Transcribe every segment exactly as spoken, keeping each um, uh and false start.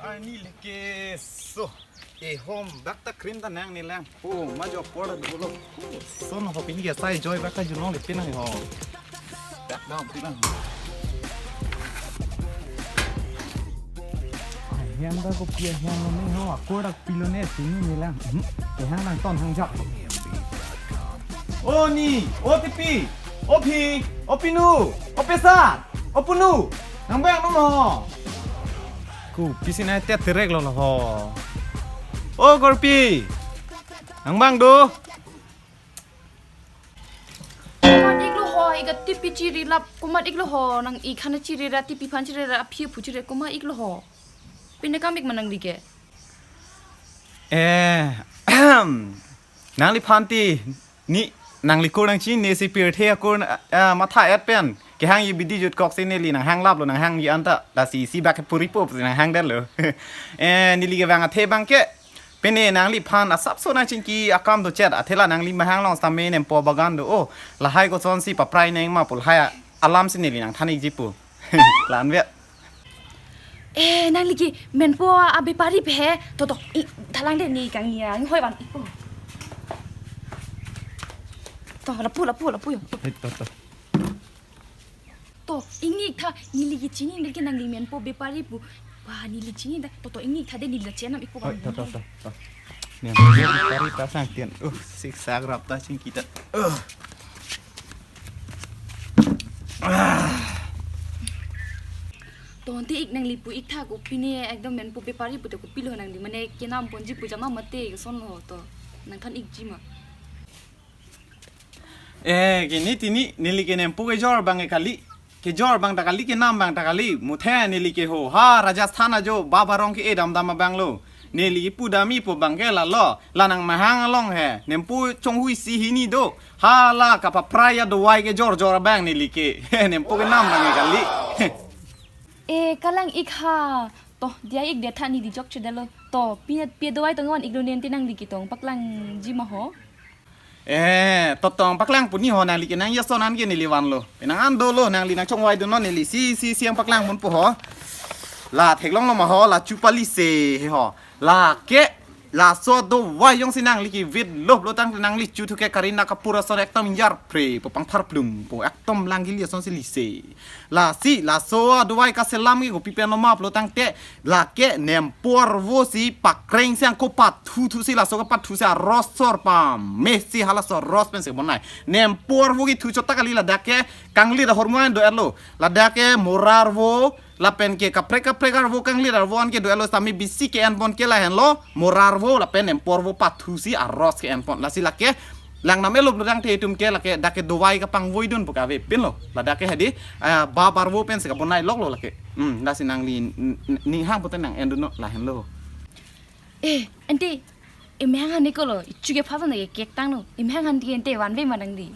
Neli ke so, e hom bak ta cream ta nang ne lang. Oh, ma jo por dolo. Son ho pini ke sai joy bak ta junong le pinang ho. Bak down pinang. Ahem da kopi ahem lo ne ho, akur dak pilo ne sini ne lang. Hmm, e hang nangton hangjak. O ni, o tipi, o phi, o pinu, o pesar, o punu, nang bang nung ho. Ku pisi nai tet terek lo lo ho. O korpi, nang bang do. Komat iklo ho, ik tipi chiri lap, komat iklo ho, nang ik hana chiri ra, tipi phan chiri ra, aphi aphu chiri, komat iklo ho. Pine kam ik ma nangli ke. Eh, nangliphan ti, ni, nangli kur nangchinine si pirthe akur, ah, matha et pen. Kehang ji bidi jut kok si neli nanghang lap lo, nanghang ji anta, lasi si bak puri pop si nanghang det lo. Eh, neli ke bang athe bang ke. Pine nangliphan asapso nangchingki akam do chet, athe la nangli mahang along sitame nempo bagan do. Oh, lahai koson si paprai neng ma pu lahai alam si neli nangthan ikji pu. Lan vet. Eh, nangli ke menpo abepari pe he. To, to, i, thalang de ni kang ni ang hoi ban. I, oh. To, lapu, lapu, lapu yo. Hei, to, to. To, ingni tha, neli ke chini, neli ke nangli menpo bepari pu. Wah, neli chini da. To, to, ingni tha de neli la chenam ikpo. Oi, ban to, to, to, to. Ni ang bepari ta sang tian. Uh, siksak rap ta chingki ta. Uh. Ah. To, ante ik nangli pu ik tha ko pine ekdom menpo bepari pu to kopilo nangli mane kenam ponji pu jama mate koson lo to. Nangthan ikji ma. Eh, kini tini neli ke nempo kejor bang ke kali. Kejor bang ta kali, kenam bang ta kali. Muthe neli ke ho. Ha, Rajasthan ajo, ba barong ke edam dam abang lo. Neli pu dami po bang ke la lo. La nang mahang along he. Nempo chonghu isi hini do. Hala kapaprai adovai kejor jor abang neli ke. Nempo kenam bang ke kali. Eh, kalang ik ha. To, dia ik dia tha neli jok chedalo. To, pine pi adovai tong wan ik do nen te nangli ketong paklangji ma ho. Eh, to tong paklang pu ni ho nangli ke nang yason an ke neli vanlo. Penang an dolo nangli nang chongvai dun non neli si, si, si ang paklang pun pu ho. La theklong lo ma ho, la chupali se he ho. Lake, laso adovai jongsi nangli kevit lo pulo tangte nangli chu thu ke Kareena Kapoor ason ekdom yarpre pu pangthar plum pu ekdom lang kili ason si lise. Lasi, laso adovai kaselam ke kopi pen lo ma pulo tangte, lake nempo arvo si pakreng si angko pathu thu si laso kepathu si arosor pame si halaso aros pen si bonai. Nempo arvo kethu chot ta kali ladak ke kanglit ahormu an do-et lo. Ladak ke mora arvo, lapen ke kaprek kaprek arvo kanglit arvo an ke do-et lo sitame bisi ke-en pon ke lahenlo, mora arvo, lapen nempo arvo pathu si aros ke-en pon. Lasi lake, lang nam elup lo dang te itum ke lake dak ke dovai kapangvoi dun pu kave pin lo. Ladak ke hadi, ah, ba barvo pen si kabonai lok lo lake. Hmm, lasi nangli n-, n-, ning hang pute nang en dun non lahenlo. Eh, ante, imehang han ni ko lo, ichu ke phasan ke kek tang no. Imehang han ti ante vanve ma nangli.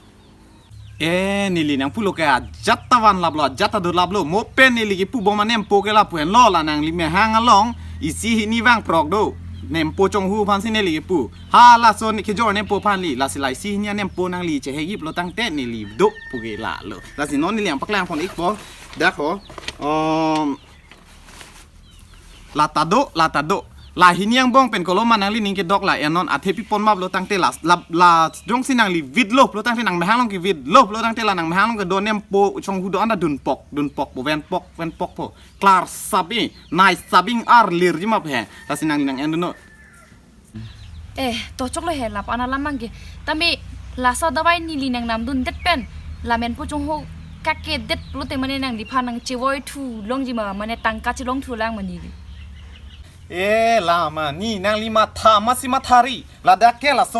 Eh, neli nang pulo ke ajat ta van lap lo, ajat ta do lap lo. Mo pen neli kepu bom anempo ke lapu henlo la nangli mehang along isi hini vang prok do. Nempo chonghu aphan si neli kepu. Ha laso ni kejor nempo aphan li, lasi la isi hini anempo nangli chehegip lo tangte neli do pu ke la lo. Lasi non neli ang paklang pon ikpo. Dak ho. Um, la ta do, la ta do. La hini angbong pen koloma nangli ning kedok la en non athe pi pon map lo tangte la, la, la jongsi nangli vit lo pulo tangte nang mehang along kevit lo pulo tangte la nang mehang along kedo nempo chonghu do anta dun pok, dun pok po, ven pok, ven pok po. Klar sabi, nai sabing ar lir ji map he. Lasi nangli nang en dun non. Eh, to choklo he lap ana lamang ke. Tame laso adovai neli nang nam dun det pen. La menpo chonghu kake det pulote mane nangliphan nang chevoi thu longji ma mane tangka chelong thu lang ma neli. Eh, la ma ni nangli matha masi mathari. Ladak ke laso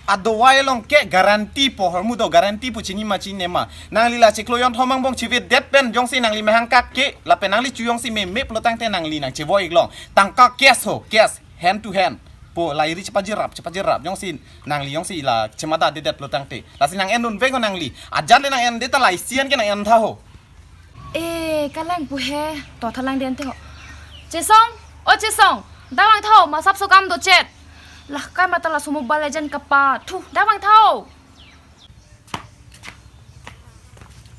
adovai along ke guarantee po hormu do guarantee po chini ma chini ma. Nangli la chiklo yon thom angbong chevit det pen jongsi nangli mehang kake. Lapen nangli chu jongsi meme pulo tangte nangli nang chevoi ik long. Tangka cash ho, cash. Hand to hand. Po la iri chepajirap, chepajirap. Jongsi nangli jongsi la chemada dedet pulo tangte. Lasi nang en dun vek ho nangli. Ajat le nang en det ta la isi an ke nang en tha ho. Eh, kalang pu he. To thalang den te ho. Chesong, o Chesong. Dak vang tha ho, ma sapso kam do chet. Lah kai mata laso Mobile Legend kapathu. Dak vang tha ho.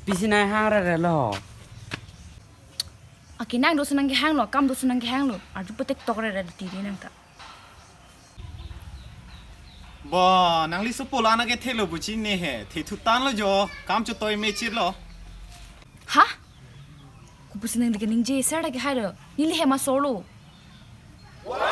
Pisi nang hang rere lo. Akenang dosi nangkehanglo, akam dosi nangkehanglo. Arju petek tok rere tiri nang ta. Ba, nangli sopo la nangkethelo pu chinine he. Thethu tanglo jo, kam chotoi mechirlo. Ha? Kopusi nangli keningje, sir ta kehailo. Neli hem asorlo.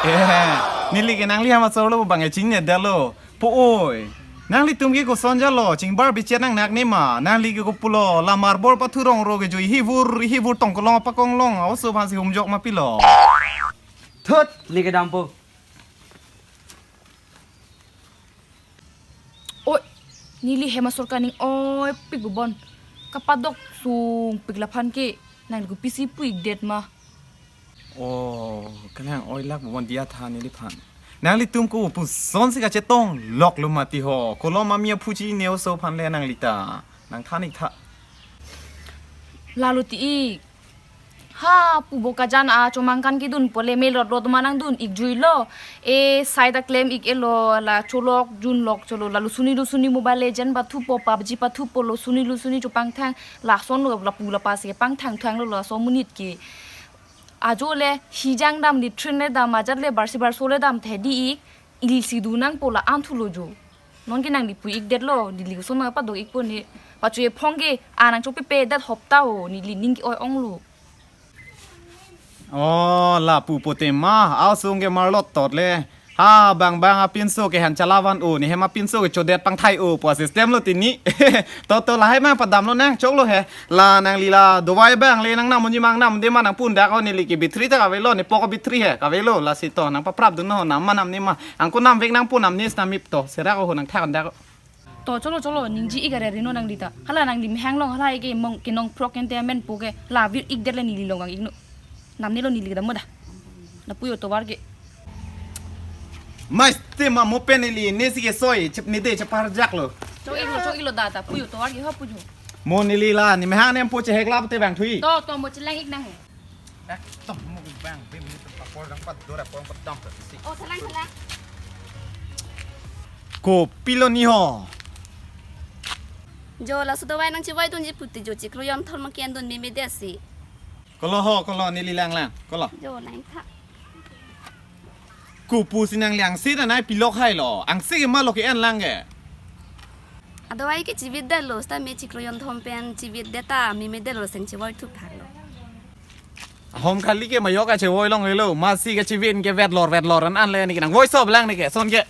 Eh, neli ke nangli hem asorlo abang e chinine detlo. Po oi. Nanglitum ke koson jalo, chingbar bichet nangnak nema. Nangli ke kopulo, la marbol pathu rong ro kejui hivur, hivur tongkolong apakonglong, a-oso aphansi humjok ma pilo. Thut, neli ke dampo. Oi, neli hem asor kaning-oipik pu bon. Kapadok sungpik laphan ke, nangli kopisi pu-ikdet ma. Oh, kalang-oilak pu bon diya tha neliphan. Nanglitum kopusonsi kachetongloklo mati ho. Kolom ami aphu chinine oso aphan le nangli ta. Nangthan-ik tha. Lalo ti-ik. Ha, pu Bokajan achomang kan kedunpo le melot lot ma nangdun-ikjuilo. E, sai ta klem-ik-etlo, la cholok junlok cholo, la lusuni lusuni Mobile Legend pathupo, PUBG pathupo, lusuni lusuni chopangthang, lasonlo lapu lapasi pangthangthanglo laso amonit ke. Ajo le hijang dam, latrine le dam, ajat le barsi barso le dam thedi-ik, ilisi du nangpo la-an thulo jo. Nonke nangli pu-ikdetlo, neli koson ma padok-ikpo ne. Pachu ephong ke, a nangchopipedet hopta ho, neli ning ke-oi-onglo. Oh, lapu pote ma, a-osung ke marlot tot le. Ha, bang bang apinso ke han chalavan o, ne hem apinso ke chodet pangthai o, pu a-system lo tini. To to lahai ma padamlo nang, choklo he. La nangli la dovai bang le nangnam unji ma nangnam de ma nangpun dak o, neli ke battery ta kavelo, nepo ke battery he, kavelo, lasi to nangpaprap dun ho, nam ma nam ne ma. Angko namvek nangpo, nam nis namip to, serak ho nangthak dak. To cholo cholo, ningje-ik are rino nangli ta. Hala nangli mehang long, hala ke mong kenong phrok ente amen po ke, la vir-ikdet le neli long kang-ikno. Namnelo neli kedam mo da. Lapu yo tovar ke. Mas te ma mo pen neli nesi ke soi, chep nede chepar jaklo. Chok-iklo, chok-iklo da ta, pu yo tovar ke ho pu jo. Mo neli la, ne mehang nempo chehek lap te bang thui. To, to mo chelang-ik nang he. Ekdom mo bang, bim ni tempat pol dang pat dora pol pat dam pat si. Oh, salang, salang. Kopilo ni ho. Jo, laso dovai nangchevoi dunji puti jo, chiklo yonthom ma ke-en dun meme det si. Kolo ho, kolo neli lang lang. Kolo. Jo, lang tha. Kopusi nangli angse ta nai pilok hailo. Angse ke ma lo ke-en lang ke. Adovai ke chevedetlo, seta me chiklo yonthom pen chevedet ta, meme detlo, seng chevoi thuphaklo. Ahom kali ke mayok kachevoi longlelo, masi kachevin ke vetlor vetlor an an le ne ke nangvoi sop lang ne ke, son ke.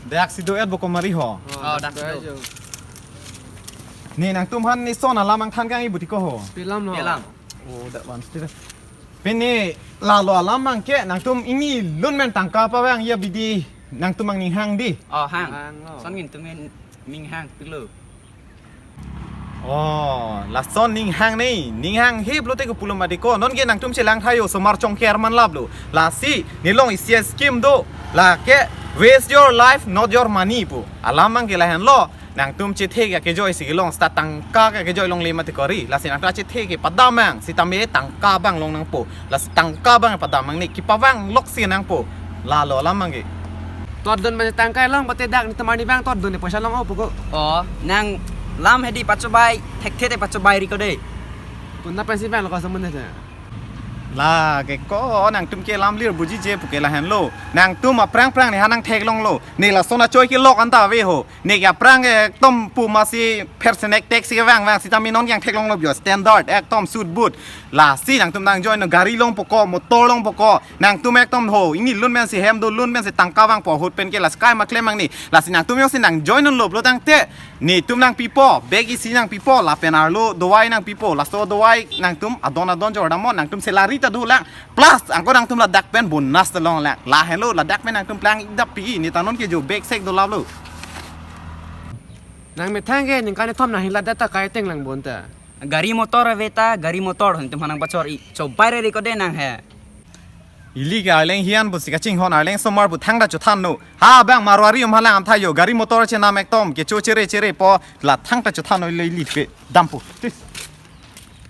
Dak si do-et bo komari ho. Oh, dak si do. Ne nangtum aphan ne son alam angthan kang-i buti ko ho. Pelam lo. Pelam. Oh, that one still. Pini lalo alam abang ke nangtum ingni lun men tangka pavang ya bidi nangtum angning hang di. Oh, hang. Hang lo. Son ngintum ning hang pilo. Oh, lason ning hang ne, ning hang hip lote ko pulo mati ko. Non ke nangtum chelang thayo, osomar chongker man laplo. Lasi, nelong isi a-scheme do. Lake, waste your life, not your money pu. Alam abang ke lahenlo. Nangtum chethe ke kejoi si kelong, seta tangka ke kejoi longle mati kori. Lasi nangtum chethe ke padam nang, sitame tangka abang long nangpo. Lasi tangka abang padam nang ne, kepavang lok si nangpo. Lalo alam abang ke. Totdun bang tangka long, pate dak ne temani bang totdun ne poisa long o puko. Oh, nang lam hedi pachobai, thekthe te pachobai ri ko de. Punta pensi bang lo ko samun de. Lake ko nangtum ke lam lir bujije puke lahenlo. Nangtum aphrang phrang ne ha nangtheklonglo. Ne lason achoi kelok anta ave ho. Ne ke aphrang ekdom pu masi phersenek tek si kevang vang sitame non ke nangtheklonglo bio standard ekdom suit boot. Lasi nangtum nangjoinon gari longpo ko, motor longpo ko. Nangtum ekdom ho, ingni lun men si hem do, lun men si tangka vangpo ahut pen ke lasi kaima klem nang ne. Lasi nangtum jongsi nangjoinonlo pulo tangte. Netum nangpipo, bag isi nangpipo, lapen arlo dovai nangpipo, laso dovai nangtum adon adon jordamnon, nangtum salary ta dolang. Plus, angko nangtum ladak pen bonus ta longlang. Lahenlo, ladak pen nangtum plang-ik dap pi, ne ta non ke jo bag sek dolaplo. Nang methang ke, ningkan nithom nang hilat data kai teng lang bonta. Gari motor ave ta, gari motor hon tum hanang pachor-i. Chobai re ko de nang he. Ili ke arleng hian pusi kachinghon arleng somar pu thangta chothannon. Ha bang Marwari um halang amthayo, gari motor chenam ekdom kecho chere chere po, la thangta chothannon le ili pe dampo. Tis.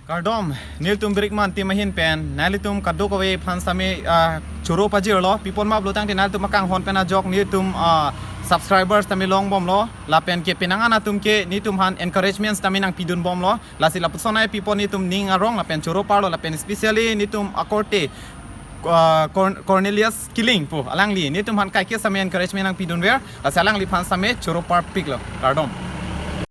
Kardom, nelitum Brickman team ahin pen, nanglitum kadokave aphan same, ah, choro pajirlo, pi pon ma pulo tangte nanglitum akanghon pen ajok nelitum, ah, subscribers tame longbomlo, lapen ke penang an atum ke netum aphan encouragement tame nangpidunbomlo. Lasi lapuson ai pipo netum ning arong lapen choro parlo, lapen especially netum akorte, uh, Corn- Cornelius Killing pu alangli netum aphan kaike same encouragement nangpidunver, lasi alangliphan same choro parpiklo. Kardom.